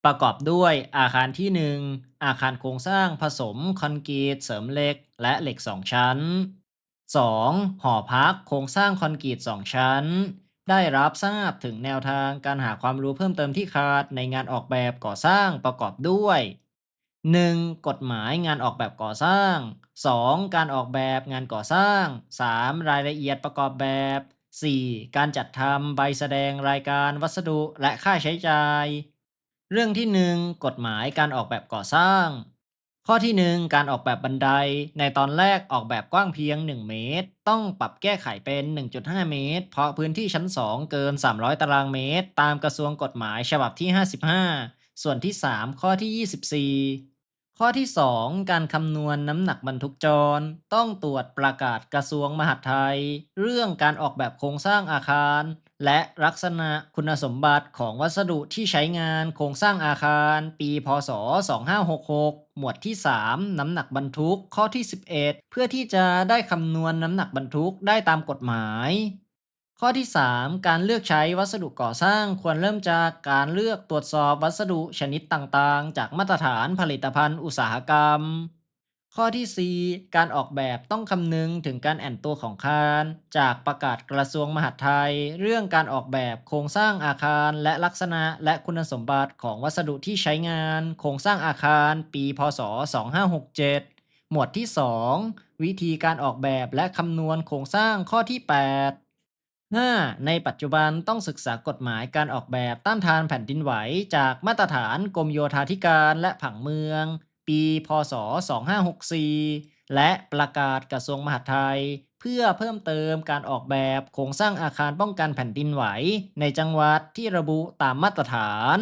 ປະກອບດ້ວຍອາຄານທີໜຶ່ງ ອາຄານໂຄງສ້າງຜະສົມຄອນກຣີດເສີມເຫຼັກ ແລະ ເຫຼັກສອງຊັ້ນ. ສອງ ຫໍພັກໂຄງສ້າງຄອນກຣີດສອງຊັ້ນ. ໄດ້ຮັບຊາບເຖິງແນວທາງການຫາຄວາມຮູ້ເພີ່ມເຕີມທີ່ຂາດໃນງານອອກແບບກໍ່ສ້າງປະກອບດ້ວຍ ໜຶ່ງ ກົດໝາຍງານອອກແບບກໍ່ສ້າງ, ສອງ ການອອກແບບງານກໍ່ສ້າງ, ສາມ ລາຍລະອຽດປະກອບແບບ, ສີ່ ການຈັດທຳໃບສະແດງລາຍການວັດສະດຸ ແລະ ຄ່າໃຊ້ຈ່າຍ. ເລື່ອງທີໜຶ່ງ ກົດໝາຍການອອກແບບກໍ່ສ້າງ. ຂໍ້ທີໜຶ່ງ ການອອກແບບບັນໄດ ໃນຕອນແລກອອກແບບກວ້າງພຽງໜຶ່ງເມດ ຕ້ອງປັບແກ້ໄຂເປັນໜຶ່ງຈຸດຫ້າເມດ ເພາະພື້ນທີ່ຊັ້ນສອງເກີນສາມຮ້ອຍຕາລາງເມດ ຕາມກະຊວງກົດໝາຍສະບັບທີຫ້າສິບຫ້າ ສ່ວນທີສາມ ຂໍ້ທີຊາວສີ່. ຂໍ້ທີສອງ ການຄຳນວນນ້ຳໜັກບັນທຸກຈອນ ຕ້ອງຕວດປະກາດກະຊວງມະຫາດໄທ ເລື່ອງການອອກແບບໂຄງສ້າງອາຄານ ແລະ ລັກສະນະຄຸນນະສົມບັດຂອງວັດສະດຸທີ່ໃຊ້ງານໂຄງສ້າງອາຄານ ປີ ພ.ສ. ສອງຫ້າຫົກຫົກ ໝວດທີສາມ ນ້ຳໜັກບັນທຸກ ຂໍ້ທີສິບເອັດ ເພື່ອທີ່ຈະໄດ້ຄຳນວນນ້ຳໜັກບັນທຸກໄດ້ຕາມກົດໝາຍ. ຂໍ້ທີສາມ ການເລືອກໃຊ້ວັດສະດຸກໍ່ສ້າງ ຄວນເລີ່ມຈາກການເລືອກຕວດສອບວັດສະດຸຊະນິດຕ່າງໆ ຈາກມາດຕະຖານຜະລິດຕະພັນອຸດສາຫະກຳ. ຂໍ້ທີສີ່ ການອອກແບບຕ້ອງຄຳນຶງເຖິງການແອ່ນຕົວຂອງຄານ ຈາກປະກາດກະຊວງມະຫາດໄທ ເລື່ອງການອອກແບບໂຄງສ້າງອາຄານ ແລະ ລັກສະນະ ແລະ ຄຸນນະສົມບັດຂອງວັດສະດຸທີ່ໃຊ້ງານໂຄງສ້າງອາຄານ ປີ ພ.ສ. ສອງຫ້າຫົກເຈັດ ໝວດທີສອງ ວິທີການອອກແບບ ແລະ ຄຳນວນໂຄງສ້າງ ຂໍ້ທີແປດ. ຫ້າ ໃນປັດຈຸບັນຕ້ອງສຶກສາກົດໝາຍການອອກແບບຕ້ານທານແຜ່ນດິນໄຫວ ຈາກມາດຕະຖານກົມໂຍທາທິການ ແລະ ຜັງເມືອງ ປີ ພ.ສ. ສອງຫ້າຫົກສີ່ ແລະ ປະກາດກະຊວງມະຫາດໄທ ເພື່ອເພີ່ມເຕີມການອອກແບບໂຄງສ້າງອາຄານປ້ອງກັນແຜ່ນດິນໄຫວໃນຈັງຫວັດທີ່ລະບຸຕາມມາດຕະຖານ.